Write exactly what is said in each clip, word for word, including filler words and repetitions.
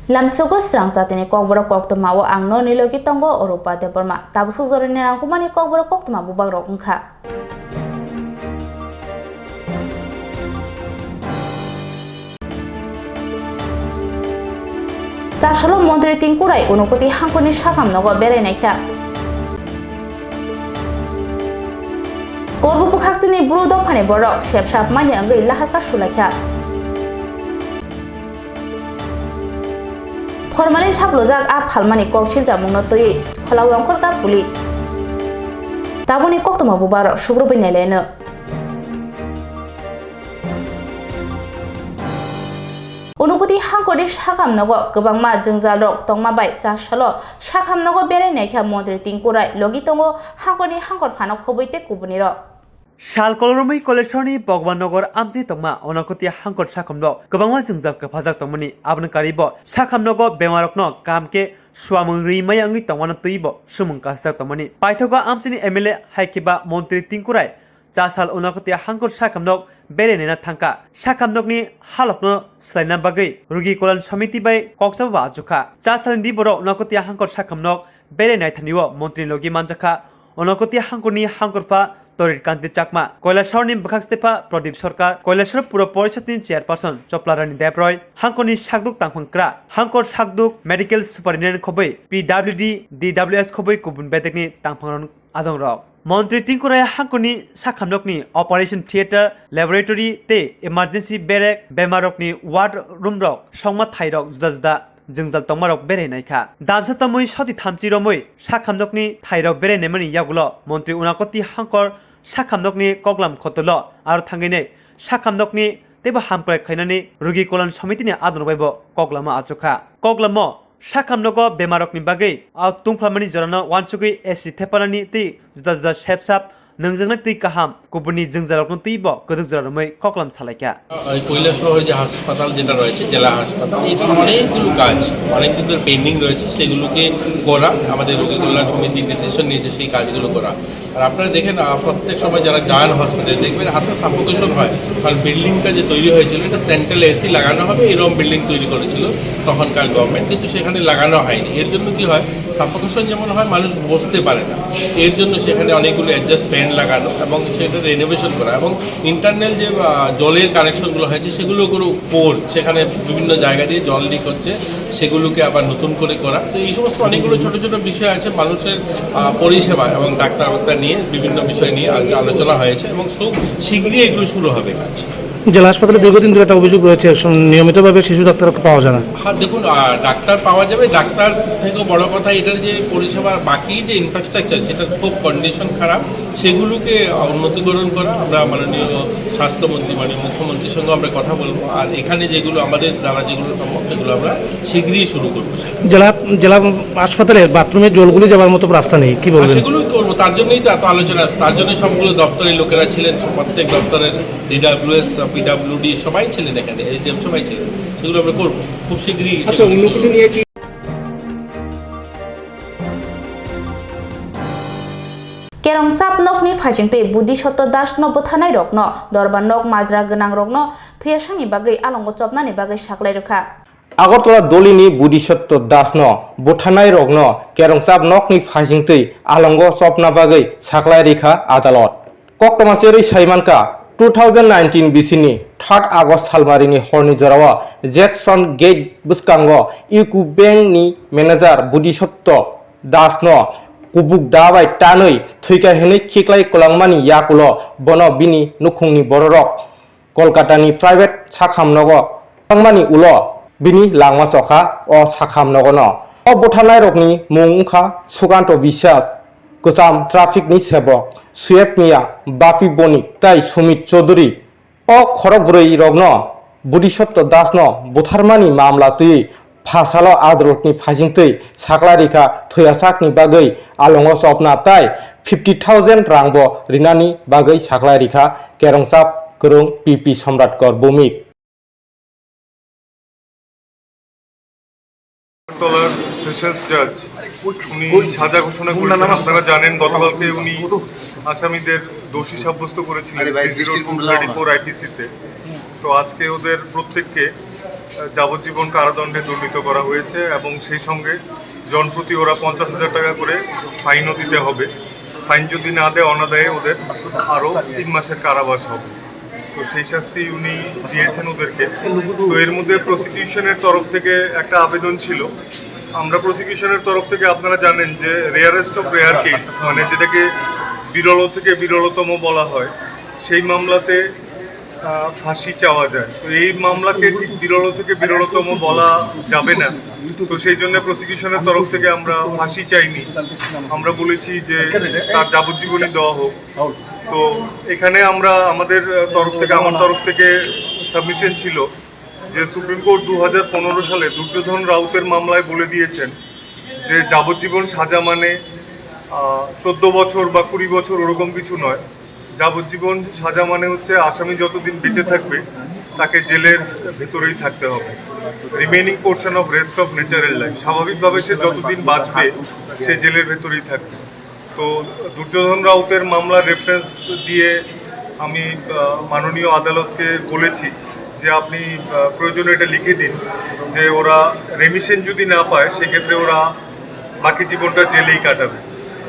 Lamsogo srang jatini kokborok koktwma o ang norni logi tongo Orupa Debbarma. Tabuk suk jorani nangkukmani kokborok koktwma bubagrok wngkha. Chasalo montri Tinku Rai Unakoti hangkoni sakam nogo berai naikha. Korbu bwkhaksini bru dophani borok sepsap manya wngwi laharka sulaikha. Formalin saplojak a phalmani kok siljamungno twiwi khola wngkhorkha police. Tabukni koktwma bubagrok sugrubwi nailaino. Unakoti hangkoni sakam nogo kwbangma jwngjalrok tongma bai chasalo sakam nogo berai naikha montri Tinku Rai, logi tongo hangkoni hangkor phano khobwi tei kubunirok. Sal koloromwi Koilasharni Bhagwan Nagar amchini tongma Unakoti hangkor sakhamno kwbangma jwngjal kwphajak tongmani, aboni karibo sakhamnogo bemarokno kaham khe suamung rwi maya wngwi tongmano twibo swmung kasijak tongmani. Paithago amchini M L A hai khe ba montri Tinku Rai chasal Unakoti hangkor sakhamnok berai naina thangkha. Sakhamnokni halokno swlaina bagwi rugi kolon samiti bai kokchabo bo achukha. Chasalni diboro Unakoti hangkor sakhamnok berai naithanio montri logi manjakha. Unakoti hangkorni hangkorpha Torir Kanti Chakma, Koilasharni bwkhak stepha Pradip Sarkar, Koilashar Puro Porishadni chairperson Choplarani Debroy, hangkorni sakduk tangphang kra, hangkor sakduk medical superintendent khobwi P W D, D W S khobwi kubun bedekni tangphangrok adongrok. Montri Tinku Rai hangkorni sakhamnokni operation theatre, laboratory tei emergency berek, bemarokni ward roomrok, songma thairok juda juda jwngjal tongmarok berai naikha. Damsa tamwi soti thamchi romwi sakhamnokni thairok berai naimani yagulo montri Unakoti hangkor sakhamnokni koklam khotolo aro thangwi nai sakhamnokni teibo hamkrai khainani rugi kolon samitini adonrok baibo koklama achukha. Koklamo sakhamnogo bemarokni bagwi a tungphalmani jorano uansugwi A C thepanani tei juda juda sepsap nwngjaknai twi kaham kubunni jwngjalrokno twibo kwdwk jora romwi koklam salaikha. এই কৈলাসহর যে হাসপাতাল যেটা রয়েছে, জেলা হাসপাতাল, এখানে অনেকগুলো কাজ অনেকদিন ধরে পেন্ডিং রয়েছে, সেগুলোকে করা। আমাদের রোগী কল্যাণ সমিতি ডিসিশন নিয়েছে সেই কাজগুলো করা। আর আপনারা দেখেন, আহ, প্রত্যেক সময় যারা যান হসপিটালে, দেখবেন এত সাফোকেশন হয়, কারণ বিল্ডিংটা যে তৈরি হয়েছিল, এটা সেন্ট্রাল এসি লাগানো হবে, এরকম বিল্ডিং তৈরি করেছিল তখনকার গভর্নমেন্ট, কিন্তু সেখানে লাগানো হয়নি। এর জন্য কি হয়, সাফোকেশন যেমন হয়, মানুষ বসতে পারে না। এর জন্য সেখানে অনেকগুলো অ্যাডজাস্ট ফ্যান লাগানো এবং সেটা রেনোভেশন করা এবং ইন্টারনাল যে, আহ, জলের কানেকশনগুলো হয়েছে, সেগুলো কোনো পোর, সেখানে বিভিন্ন জায়গা দিয়ে জল লিক হচ্ছে, সেগুলোকে আবার নতুন করে করা। তো এই সমস্ত অনেকগুলো ছোট ছোট বিষয় আছে মানুষের, আহ, পরিষেবা এবং ডাক্তারতা নিয়ে বিভিন্ন বিষয় নিয়ে আজ আলোচনা হয়েছে এবং খুব শীঘ্রই এগুলো শুরু হবে কাজ। জেলা হাসপাতালে দীর্ঘদিন ধরে একটা অভিযোগ রয়েছে, সম-, নিয়মিতভাবে শিশু ডাক্তার পাওয়া যায় না। হ্যাঁ, দেখুন, আহ, ডাক্তার পাওয়া যাবে, ডাক্তার থেকেও বড় কথা এটার যে পরিষেবা, বাকি যে ইনফ্রাস্ট্রাকচার, সেটার খুব কন্ডিশন খারাপ, সেগুলোকে, আহ, উন্নতিকরণ করা। আমরা মাননীয় স্বাস্থ্যমন্ত্রী, মাননীয় মুখ্যমন্ত্রীর সঙ্গে আমরা কথা বলবো, আর এখানে যেগুলো আমাদের দ্বারা যেগুলো সম্ভব, সেগুলো আমরা শীঘ্রই শুরু করবো। জেলা, জেলা হাসপাতালে বাথরুমে জলগুলি যাওয়ার মতো রাস্তা নেই, কি আর বলবেন? সেগুলোই করবো, তার জন্যই তো এত আলোচনা, তার জন্য সবগুলো দপ্তরের লোকেরা ছিলেন, প্রত্যেক দপ্তরের ডিডাব্লিউএস, পিডাব্লিউডি সবাই ছিলেন এখানে, এসডিএম সবাই ছিলেন, সেগুলো আমরা করবো খুব শীঘ্রই। আচ্ছা, সেগুলো শুরু ঊনকোটি হবে। নিয়ে কি? Kerong sap nokni phasingtwi Bodhisotto Das no bwtharnai rokno Dorbar nok majra gwnang rokno thwiyasakni bagwi alongo chopnani bagwi saklai rwkha. Agartala Dolini Bodhisotto Das no bwtharnai rokno Kerongchap nokni phasingtwi alongo chopna bagwi saklai rikha adalot. Koktwma cherwi saimankha, two thousand nineteen bisini third August salmarini horni jorao Jackson Gate bwskango U C O Bank ni manager Bodhisotto Das no kubuk da bai tanwi thwikha hinwi khiklai kwlangmani yakulo bono bini nukhungni bororok Kolkatani private sakhamnogo thangmani ulo bini langma chokha o sakhamnogono. O bwtharnairokni mung wngkha Sukanto Biswas, kwcham traffic ni sebok, Sueb Mia, Bapi Bonik tei Sumit Chaudhary. O khorokbrwi rokno Bodhisotto Das no butharmani mamla twiwi phasalo adalotni phasingtwi saklai rikha, thwiyasakni bagwi alongo chopna tei fifty thousand rangbo rinani bagwi saklai rikha Kerongchap kwrwng P P Somrat Kor Bhumik. আগরতলার সেশনস জাজ উনি সাজা ঘোষণা করেছেন। আপনারা জানেন, গতকালকে উনি আসামিদের দোষী সাব্যস্ত করেছিলেন three zero two thirty four আইপিসিতে। তো আজকে ওদের প্রত্যেককে যাবজ্জীবন কারাদণ্ডে দণ্ডিত করা হয়েছে এবং সেই সঙ্গে জনপ্রতি ওরা পঞ্চাশ হাজার টাকা করে ফাইনও দিতে হবে। ফাইন যদি না দেয়, অনাদায়ে ওদের আরও তিন মাসের কারাবাস হবে। তো সেই শাস্তি উনি দিয়েছেন ওদেরকে। তো এর মধ্যে প্রসিকিউশনের তরফ থেকে একটা আবেদন ছিল। আমরা প্রসিকিউশনের তরফ থেকে, আপনারা জানেন যে রেয়ারেস্ট অফ রেয়ার কেস, মানে যেটাকে বিরল থেকে বিরলতম বলা হয়, সেই মামলাতে আহ, ফাঁসি চাওয়া যায়। তো এই মামলাকে ঠিক বিরল থেকে বিরলতম বলা যাবে না। তো সেই জন্য প্রসিকিউশনের তরফ থেকে আমরা ফাঁসি চাইনি। আমরা বলেছি যে তার যাবজ্জীবনই দেওয়া হোক। তো এখানে আমরা আমাদের, আহ, তরফ থেকে, আমার তরফ থেকে সাবমিশন ছিল যে সুপ্রিম কোর্ট দু হাজার পনেরো সালে দুর্যোধন রাউতের মামলায় বলে দিয়েছেন যে যাবজ্জীবন সাজা মানে, আহ, চোদ্দ বছর বা কুড়ি বছর, ওরকম কিছু নয়। যাবজ্জীবন সাজা মানে হচ্ছে আসামি যতদিন বেঁচে থাকবে, তাকে জেলের ভেতরেই থাকতে হবে। Remaining portion of rest of natural life, স্বাভাবিকভাবে সে যতদিন বাঁচবে, সে জেলের ভেতরেই থাকবে। তো দুর্যোধন রাউতের মামলার রেফারেন্স দিয়ে আমি, আহ, মাননীয় আদালতকে বলেছি যে আপনি, আহ, প্রয়োজনে এটা লিখে দিন যে ওরা রেমিশন যদি না পায়, সেক্ষেত্রে ওরা বাকি জীবনটা জেলেই কাটাবে।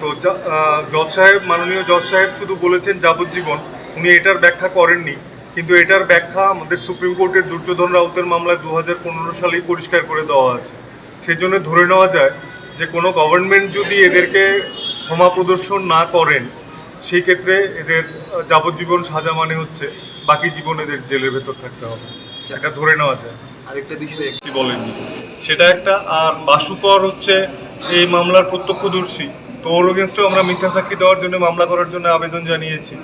তো জা-, আহ, জজ সাহেব, মাননীয় জজ সাহেব শুধু বলেছেন যাবজ্জীবন, উনি এটার ব্যাখ্যা করেননি। কিন্তু এটার ব্যাখ্যা আমাদের সুপ্রিম কোর্টের দুর্যোধন রাউতের মামলায় দু হাজার পনেরো সালেই পরিষ্কার করে দেওয়া আছে। সেই জন্য ধরে নেওয়া যায় যে কোনো গভর্নমেন্ট যদি এদেরকে ক্ষমা প্রদর্শন না করেন, সেই ক্ষেত্রে এদের, আহ, যাবজ্জীবন সাজা মানে হচ্ছে বাকি জীবন এদের জেলের ভেতর থাকতে হবে, এটা ধরে নেওয়া যায়। আরেকটা বিষয় কি বলেননি, সেটা একটা। আর বাসুকর হচ্ছে এই মামলার প্রত্যক্ষদর্শী, তো ওর এগেনস্টেও আমরা মিথ্যা সাক্ষী দেওয়ার জন্য মামলা করার জন্য আবেদন জানিয়েছি।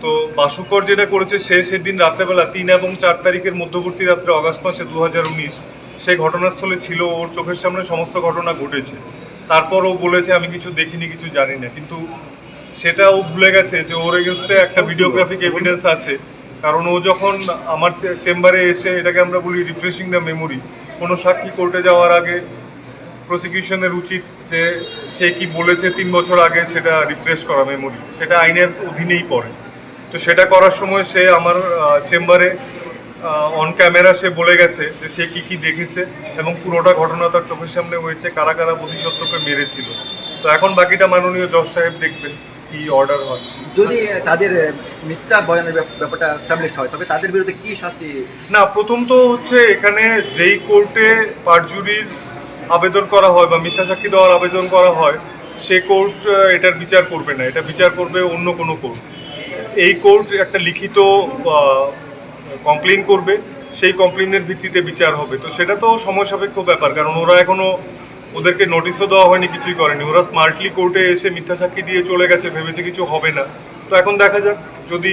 তো বাসুকর যেটা করেছে, সে সেদিন রাত্রেবেলা তিন এবং চার তারিখের মধ্যবর্তী রাত্রে, অগাস্ট মাসে দু হাজার উনিশ, সে ঘটনাস্থলে ছিল, ওর চোখের সামনে সমস্ত ঘটনা ঘটেছে। তারপর ও বলেছে, "আমি কিছু দেখিনি, কিছু জানি না।" কিন্তু সেটা ও ভুলে গেছে যে ওর এগেনস্টে একটা ভিডিওগ্রাফিক এভিডেন্স আছে। কারণ ও যখন আমার চে-, চেম্বারে এসে, এটাকে আমরা বলি রিফ্রেশিং দ্য মেমোরি, কোনো সাক্ষী কোর্টে যাওয়ার আগে প্রসিকিউশনের উচিত যে সে কি বলেছে তিন বছর আগে, সেটা রিফ্রেশ করা মেমোরি, সেটা আইনের অধীনেই পড়ে। তো সেটা করার সময় সে আমার, আহ, চেম্বারে, আহ, অন ক্যামেরা সে বলে গেছে যে সে কি কি দেখেছে এবং পুরোটা ঘটনা তার চোখের সামনে হয়েছে, কারা কারা বোধিসত্ত্বকে মেরেছিল। তো এখন বাকিটা মাননীয় জজ সাহেব দেখবেন কি অর্ডার হয়। যদি তাদের, আহ, মিথ্যা বয়ানের ব্যাপ-, ব্যাপারটা এস্টাবলিশ হয়, তবে তাদের বিরুদ্ধে কি শাস্তি? না, প্রথম তো হচ্ছে এখানে যেই কোর্টে পারজুরির আবেদন করা হয় বা মিথ্যা সাক্ষী দেওয়ার আবেদন করা হয়, সে কোর্ট, আহ, এটার বিচার করবে না, এটা বিচার করবে অন্য কোনো কোর্ট। এই কোর্ট একটা লিখিত, আহ, কমপ্লেন করবে, সেই কমপ্লেনের ভিত্তিতে বিচার হবে। তো সেটা তো সময় সাপেক্ষ ব্যাপার, কারণ ওরা এখনো, ওদেরকে নোটিশও দেওয়া হয়নি, কিছুই করেনি। ওরা স্মার্টলি কোর্টে এসে মিথ্যা সাক্ষী দিয়ে চলে গেছে, ভেবেছে কিছু হবে না। তো এখন দেখা যাক, যদি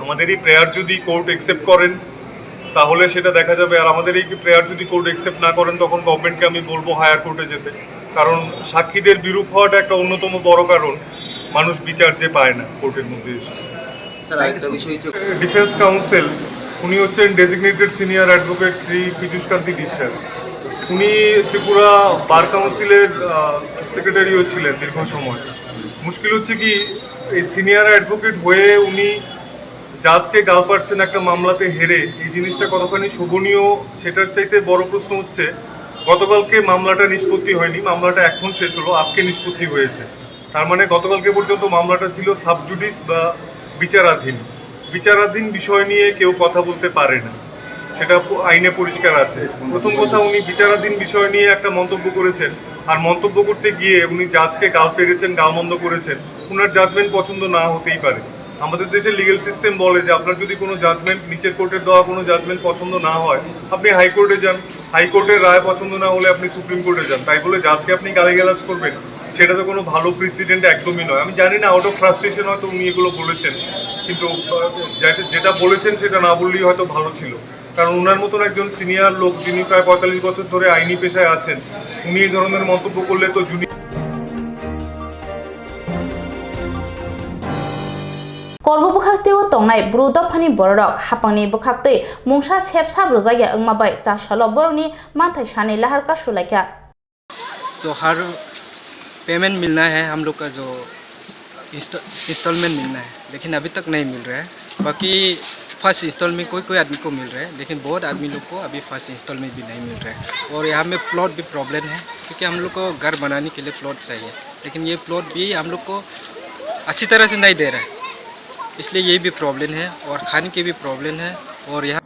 আমাদের এই প্রেয়ার যদি কোর্ট অ্যাকসেপ্ট করেন, তাহলে সেটা দেখা যাবে। আর আমাদের এই প্রেয়ার যদি কোর্ট অ্যাকসেপ্ট না করেন, তখন গভর্নমেন্টকে আমি বলবো হায়ার কোর্টে যেতে, কারণ সাক্ষীদের বিরূপ হওয়াটা একটা অন্যতম বড় কারণ মানুষ বিচার যে পায় না কোর্টের মধ্যে এসে। স্যার, আরেকটা বিষয় হচ্ছে, ডিফেন্স কাউন্সিল, উনি হচ্ছেন ডেজিগনেটেড সিনিয়র অ্যাডভোকেট শ্রী পীযুষ কান্তি বিশ্বাস। উনি ত্রিপুরা বার কাউন্সিলের, আহ, সেক্রেটারিও ছিলেন দীর্ঘ সময়। মুশকিল হচ্ছে কি, এই সিনিয়র অ্যাডভোকেট হয়ে উনি জাজকে গাল পারছেন একটা মামলাতে হেরে, এই জিনিসটা কতখানি শোভনীয়, সেটার চাইতে বড় প্রশ্ন হচ্ছে গতকালকে মামলাটা নিষ্পত্তি হয়নি, মামলাটা এখন শেষ হলো, আজকে নিষ্পত্তি হয়েছে। তার মানে গতকালকে পর্যন্ত মামলাটা ছিল সাবজুডিস বা বিচারাধীন। বিচারাধীন বিষয় নিয়ে কেউ কথা বলতে পারে না, সেটা প-, আইনে পরিষ্কার আছে। প্রথম কথা, উনি বিচারাধীন বিষয় নিয়ে একটা মন্তব্য করেছেন, আর মন্তব্য করতে গিয়ে উনি জাজকে গাল পেরেছেন, গালমন্দ করেছেন। ওনার জাজমেন্ট পছন্দ না হতেই পারে। আমাদের দেশের লিগ্যাল সিস্টেম বলে যে আপনার যদি কোনো জাজমেন্ট, নিচের কোর্টের দেওয়া কোনো জাজমেন্ট পছন্দ না হয়, আপনি হাইকোর্টে যান, হাইকোর্টের রায় পছন্দ না হলে আপনি সুপ্রিম কোর্টে যান। তাই বলে জাজকে আপনি গালিগালাজ করবেন, সেটা তো কোনো ভালো প্রেসিডেন্ট একদমই নয়। আমি জানি না, আউট অফ ফ্রাস্ট্রেশন হয়তো উনি এগুলো বলেছেন, কিন্তু, আহ, যেটা, যেটা বলেছেন সেটা না বললেই হয়তো ভালো ছিল, কারণ ওনার মতন একজন সিনিয়র লোক, যিনি প্রায় পঁয়তাল্লিশ বছর ধরে আইনি পেশায় আছেন, উনি এই ধরনের মন্তব্য করলে তো জুনি Korbo bwkhaktwi o tongnai bru dophani bororok hapangni bwkhaktwi mungsa sep sap rwjakya wngma bai chasalo borokni manthai sani lahar kasu laikha. जो हर पेमेंट मिलना है, हम लोग का जो इंस्टॉलमेंट मिलना है, लेकिन अभी तक नहीं मिल रहा है। बाकी फर्स्ट इंस्टॉलमेंट कोई कोई आदमी को मिल रहा है, लेकिन बहुत आदमी लोग को अभी फर्स्ट इंस्टॉलमेंट भी नहीं मिल रहा है। और यहाँ में प्लॉट भी प्रॉब्लम है, क्योंकि हम लोग को घर बनाने के लिए प्लॉट चाहिए, लेकिन ये प्लॉट भी हम लोग को अच्छी तरह से नहीं दे रहा है, इसलिए ये भी प्रॉब्लम है। और खाने की भी प्रॉब्लम है। और यहाँ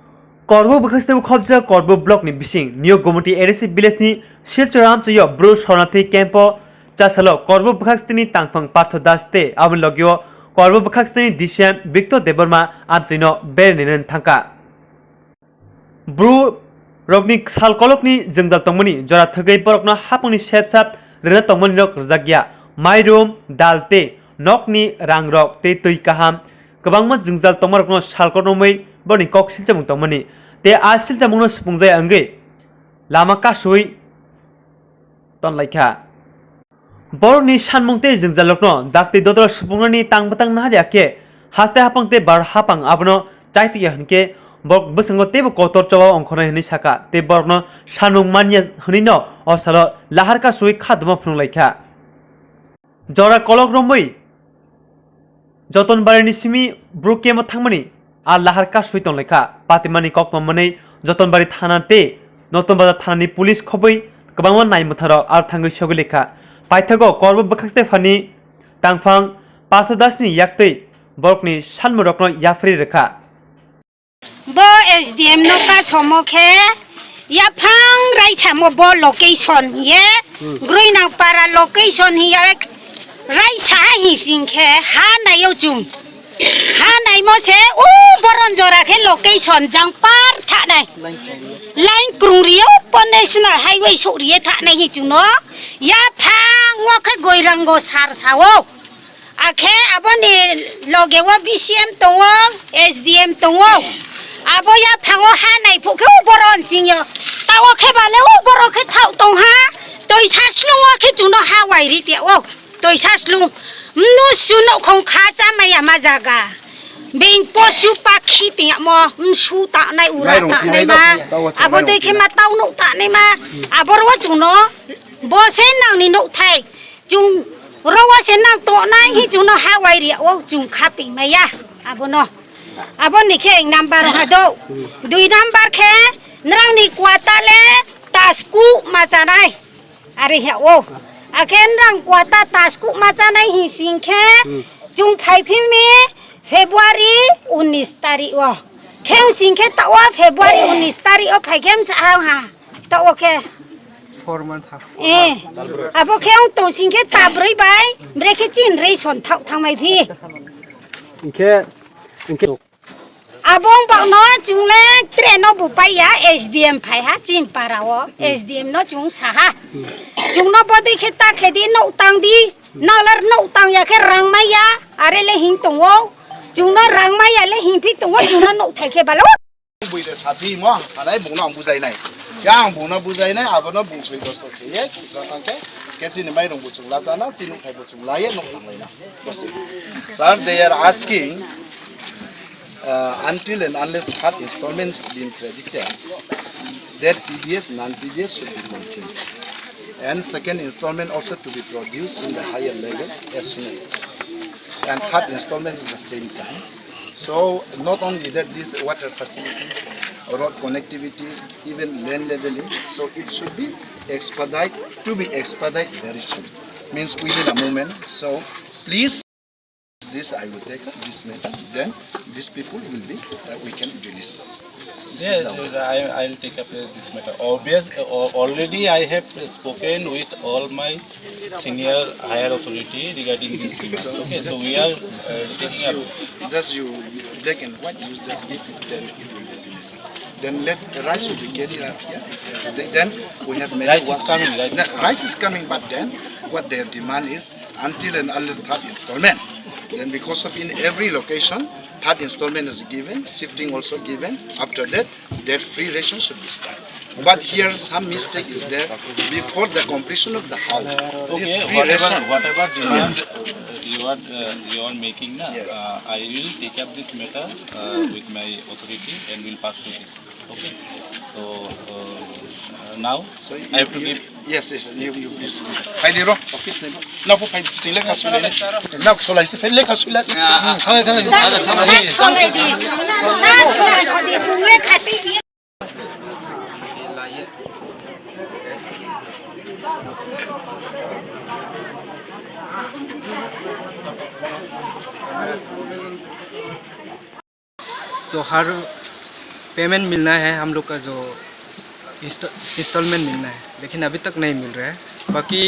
Korbuk bwkhaksteo khobjak Korbuk block ni bising New Gomoti A D C village ni Silchar amchaio Bru Shornathi camp o chasalo Korbuk bwkhaksteni tangphang Partho Das tei aboni logio Korbuk bwkhaksteni D C M Bikto Debbarma amchaino bere nini thangkha. Bru rokni sal kolokni jwngjal tongmani jora thwgwi borokno hapungni sep sap rwna tongmani rok rwjakya. Mairum, dal tei nokni rangrok tei twi kaham kwbangma jwngjal tongmarokno sal kolokno wngwi borokni kok silchamung tongmani tei a silchamungno supungjaya wngwi lama kasui tonlaikha. Borokni sanmung tei jwngjalrokno dakti dodol supungnani tang bwtang naharya khe haste hapang tei bar hapang abono chaitokya hinkhe borok bwskango teibo kotor choba ongkhornai hwnwi sakha tei borokno sanmung manya hwnwino o salo lahar kasui kha duma phunuk laikha. Jora kolok romwi Jotonbarini simi Bru camp o thangmani a lahar kasui tonglaikha. Patimani kok tongmani Jotonbari thana tei Notun Bazar thanani police khobwi kwbangma naimwtharok aro thangwi sogwi lekha. Paithago Korbuk bwkhak Stephani tangphang Partho Dasni yaktwi borokni sanmurokno yapharwi rwkha. Bo S D M no kasomo khe yaphang raisamo bo location hiye, hmm, Groinang para location hiye raisa hi sing khe ha naio chung. Ha naimo se o boron jora khe location jang par thanai. Line krung rio ponne sna highway sok riye thanai hi chuno. Yaphang o khe Goirango sar sao. Akhe aboni loge o B C M tongo, S D M tongo. Abo yaphango ha naiphuk khe o boron chingyo. Tao khe bale o borok khe thao tongha. Toisa slungo khe chuno ha wairi te o. Toisa slung. Mnu suno khong kha cha maya ma jaga. Beng posu pakhi tiyamo msu ta nai ura ta nai ma. Abo doi khe ma tau no ta nai ma. Aboro chuno bo se nang ni no thai. Chung rowa se nang to nai hi chuno ha wai ria o chung kha ping maya. Abono. Aboni khe ek number ha do. Dui number khe nrang ni kwata le tasku ma chanai. Are he o. Akhe nrang kwata tasku ma chanai hi sing khe, hmm, chung phai phim ni February unis tari o. Khe sing khe ta o February unis tari o phai khe sa ha. Ta o khe. Four month ha. Eh. Abo khe ang to sing khe ta broi bai, bre khe chin rei son thau thang mai phi. Hingkhe, hingkhe. Abong bang no chung le train no bu pai ya, S D M phai ha chin para o, hmm, S D M no chung sa ha. Hmm. Chung no bodoi khe ta khe di no tang di, hmm, no lar no tang ya khe rang mai ya, are le hing tong o. Chung no rang mai ya le hing phi tong o, chung no no thai khe balo. Bui de sathi mo ang sanai bung no ang bujai nai. Ya ang bung no bujai nai, abo no bung soi dosto khe ye, tang khe, khe chini mai rong bu chung la cha na, chini thai bu chung la ye, no tang lai na. Sir, they are asking, uh, until and unless third installment is being credited, that P D S, non-P D S should be continued. And second installment also to be produced in the higher level as soon as possible. And third installment is the same time. So not only that, this water facility, road connectivity, even land leveling, so it should be expedite, to be expedite very soon. Means within a moment. So please. This I will take up this matter, then these people will be, uh, we can release. This is Yes, the yes, I, I will take up, uh, this matter. Obvious, uh, al-, already I have spoken with all my senior higher authority regarding this matter. Okay, so we are, uh, taking up. Just you, you black and white, you just give it, then it will be finished. Then let the rice should be carried out here. Today, then we have many Rice is coming, rice is coming. Rice is coming, but then what their demand is, until and unless third installment. Then because of in every location, third installment is given, shifting also given. After that, their free ration should be started. But here some mistake is there. Before the completion of the house, this Okay, free whatever, ration whatever demand, uh, you are, uh, you are making, na, Yes. uh, I will take up this matter, uh, with my authority and will pass to this. Okay? So, uh, now I have to give. Yes, yes, you, you please. Phaidi ro, office ni. Na po phaidi, ching lekha sui lai. Na ko solai se, lekha sui lai. Hmm, solai, solai. Next solai di. Next solai di. So हर पेमेंट मिलना है हम लोग का, जो इंस्टॉलमेंट मिलना है, लेकिन अभी तक नहीं मिल रहा है। बाकी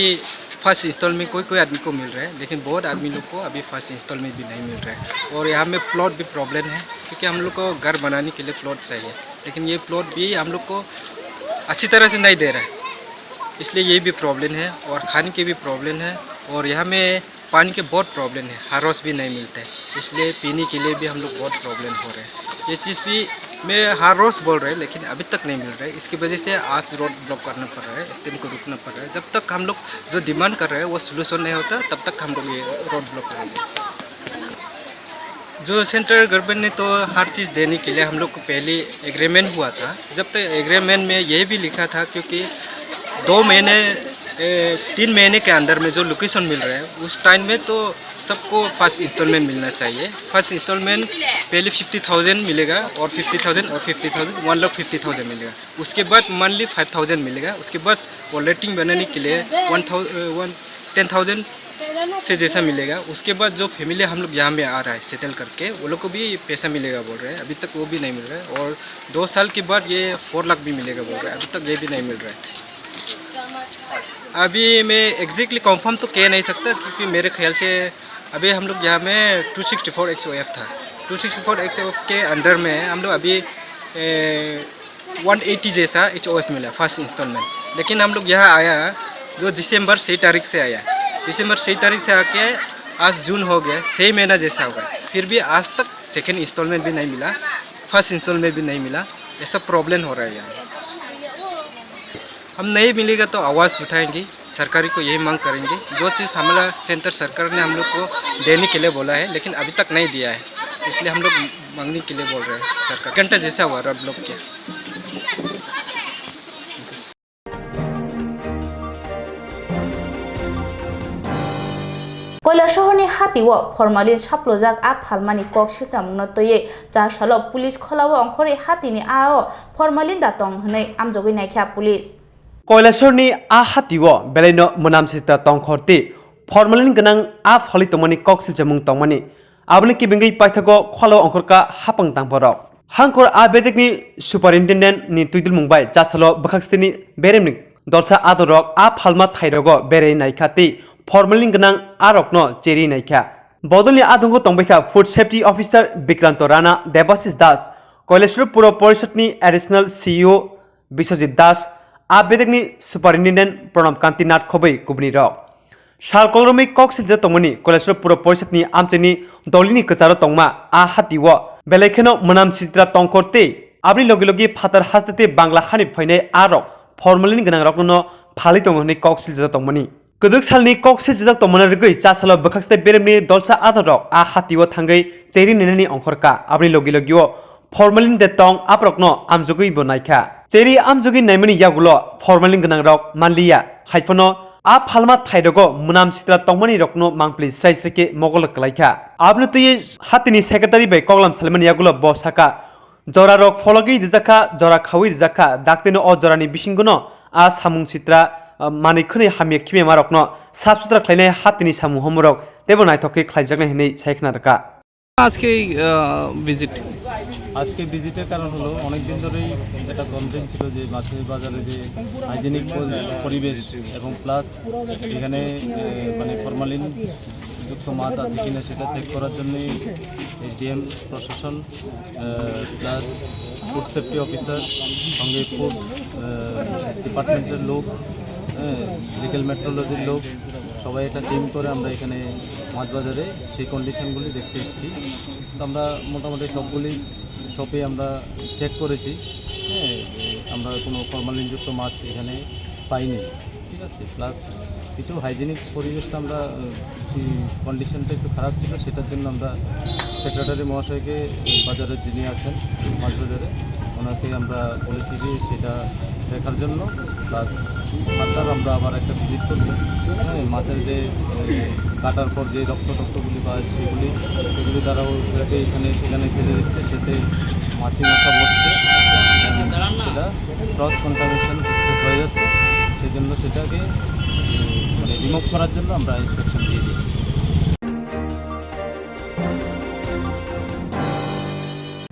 फर्स्ट इंस्टॉलमेंट कोई कोई आदमी को मिल रहा है, लेकिन बहुत आदमी लोग को अभी फर्स्ट इंस्टॉलमेंट भी नहीं मिल रहा है। और यहाँ में प्लॉट भी प्रॉब्लम है, क्योंकि हम लोग को घर बनाने के लिए प्लॉट चाहिए, लेकिन ये प्लॉट भी हम लोग को अच्छी तरह से नहीं दे रहा है, इसलिए ये भी प्रॉब्लम है। और खाने के भी प्रॉब्लम है, और यहाँ में पानी के बहुत प्रॉब्लम है, हर रोज़ भी नहीं मिलता है, इसलिए पीने के लिए भी हम लोग बहुत प्रॉब्लम हो रहे हैं। ये चीज़ भी मैं हर रोज़ बोल रहे हैं, लेकिन अभी तक नहीं मिल रहा है। इसकी वजह से आज रोड ब्लॉक करना पड़ रहा है, इस दिन को रुकना पड़ रहा है। जब तक हम लोग जो डिमांड कर रहे हैं वो सोल्यूशन नहीं होता, तब तक हम लोग ये रोड ब्लॉक करेंगे। जो सेंट्रल गवर्नमेंट ने तो हर चीज़ देने के लिए हम लोग को पहले एग्रीमेंट हुआ था। जब तक एग्रीमेंट में ये भी लिखा था, क्योंकि दो महीने, ए, तीन महीने के अंदर में जो लोकेशन मिल रहा है, उस टाइम में तो सबको फर्स्ट इंस्टॉलमेंट मिलना चाहिए। फर्स्ट इंस्टॉलमेंट पहले फिफ्टी थाउजेंड मिलेगा और फिफ्टी थाउजेंड और fifty thousand, one lakh fifty thousand मिलेगा। उसके बाद मंथली फाइव थाउजेंड मिलेगा। उसके बाद वो लेटरिन बनाने के लिए one thousand, one, ten thousand से जैसा मिलेगा। उसके बाद जो फैमिली हम लोग यहाँ में आ रहा है सेटल करके, वो लोग को भी पैसा मिलेगा बोल रहे हैं, अभी तक वो भी नहीं मिल रहा है। और दो साल के बाद ये फोर लाख भी मिलेगा बोल रहे हैं, अभी तक ये भी नहीं मिल रहा है। अभी मैं एग्जैक्टली कंफर्म तो कह नहीं सकता, क्योंकि मेरे ख्याल से अभी हम लोग यहाँ में two sixty four X O F था। Two sixty four X O F के अंदर में हम लोग अभी, ए, वन एटी जैसा एच ओ एफ मिला फर्स्ट इंस्टॉलमेंट। लेकिन हम लोग यहाँ आया जो दिसंबर छः तारीख से आया, दिसंबर छः तारीख से आके आज जून हो गया, छः महीना जैसा हो गया, फिर भी आज तक सेकेंड इंस्टॉलमेंट भी नहीं मिला, फर्स्ट इंस्टॉलमेंट भी नहीं मिला। ऐसा प्रॉब्लम हो रहा है यहाँ। हम नहीं मिलेगा तो आवाज़ उठाएंगे, सरकारी को यही मांग करेंगे। जो चीज़ हमारा सेंटर सरकार ने हम लोग को देने के लिए बोला है, लेकिन अभी तक नहीं दिया है, इसलिए हम लोग मांगने के लिए बोल रहे हैं सरकार। घंटा जैसा हुआ रोड ब्लॉक किया। Koilasohorni hatio formalin saplojak a phalmani kok silchamungno twiwi chasalo police kholao ongkhorwi hatini aro formalin da tong hwnwi amjogwi naikha police. Koilasorni a hatio belaino mwnam sitra tongkhor tei formalin gwnang a phalwi tongmani kok silchamung tongmani. Aboni kibingwi paithago kholao ongkhorkha hapang tangphorok. Hangkhor a bedekni superintendent ni twidulmung bai chasalo bwkhaksitini beremni dolsa adongrok a phalma thairogo berwi naikha tei formalin gwnang arokno cherwi naikha. Bodolni adongo tongbaikha Food Safety Officer Bikranto Rana, Debasis Das, Koileshwar Puro Porishadni Additional C E O Biswajit Das, a bedekni Superintendent Pranab Kanti Nath khobwi kubunirok. Sal kolromwi kok siljak tongmani Koileshwar Puro Porishadni amchaini dolini kwcharo tongma a hatio belai kheno mwnam sitra tongkhor tei aboni logi logi phatar haste tei Bangla hani phainai arok formalin gwnangrokno phalwi tongo hwnwi kok siljak tongmani. Kwdwk salni kok siljak tongmani rwgwi chasalo bwkhakste beremni dolsa adongrok a hatio thangwi cherwi nainani ongkhorkha. Aboni logi logio formalin de tong aborokno amjogwi bo naikha. Cherwi amjogwi naimani yagulo formalin gwnangrok manliya. Haiphano a phalma thairogo mwnam sitra tongmani rokno mangpli srai srai khe mogol kwlaikha. Aboni twi hatini secretary bai koklam salimani yagulo bo sakha, jorarok phologwi rijakha, jora khawi rijakha, daktino o jorani bisingono a samung sitra, ah, manwi khwnwi hamya khimya marokno sap sutra khlainai hatini samung homorok teibo naithok khe khlaijaknai hwnwi sai khna rwkha. আজকে এই ভিজিট? আজকে ভিজিটের কারণ হলো অনেক দিন ধরেই একটা কমপ্লেন ছিল যে মাছের বাজারে যে হাইজিনিক পরি- পরিবেশ এবং প্লাস এখানে এ, মানে ফরমালিন যুক্ত মাছ আছে কিনা সেটা চেক করার জন্যই এসডিএম প্রশাসন প্লাস ফুড সেফটি অফিসার, সঙ্গে ফুড ডিপার্টমেন্টের লোক, লিগ্যাল মেট্রোলজির লোক, সবাই একটা টিম করে আমরা এখানে মাছ বাজারে সেই কন্ডিশনগুলি দেখতে এসেছি। তো আমরা মোটামুটি সবগুলি শপে আমরা চেক করেছি। হ্যাঁ, আমরা কোনো ফরমালিনযুক্ত মাছ এখানে পাইনি। ঠিক আছে, প্লাস কিছু হাইজিনিক পরিবেশটা আমরা, আহ, যে কন্ডিশনটা একটু খারাপ ছিল, সেটার জন্য আমরা সেক্রেটারি মহাশয়কে, আহ, বাজারের যিনি আছেন মাছ বাজারে, ওনাকে আমরা বলেছি যে সেটা দেখার জন্য, প্লাস ফার্দার আমরা আবার একটা ভিজিট করবো। হ্যাঁ, মাছের যে, এ, কাটার পর যে রক্ত টক্তগুলি বা সেগুলি, সেগুলি তারা ওগুলোকে এখানে সেখানে ফেলে দিচ্ছে, সেতে মাছি মশা বসছে, এবং সেটা ক্রস কন্টামিনেশন হয়ে যাচ্ছে। সেই জন্য সেটাকে, এ, মানে, রিমুভ করার জন্য আমরা ইনস্ট্রাকশন দিয়ে দিচ্ছি।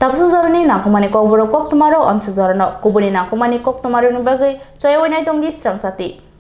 Tabuksa jorani nangkukmani kokborok koktwmarok amsa jorano kubuni nangkukmani koktwmarokni bagwi choyawi nai tongdi srangchati.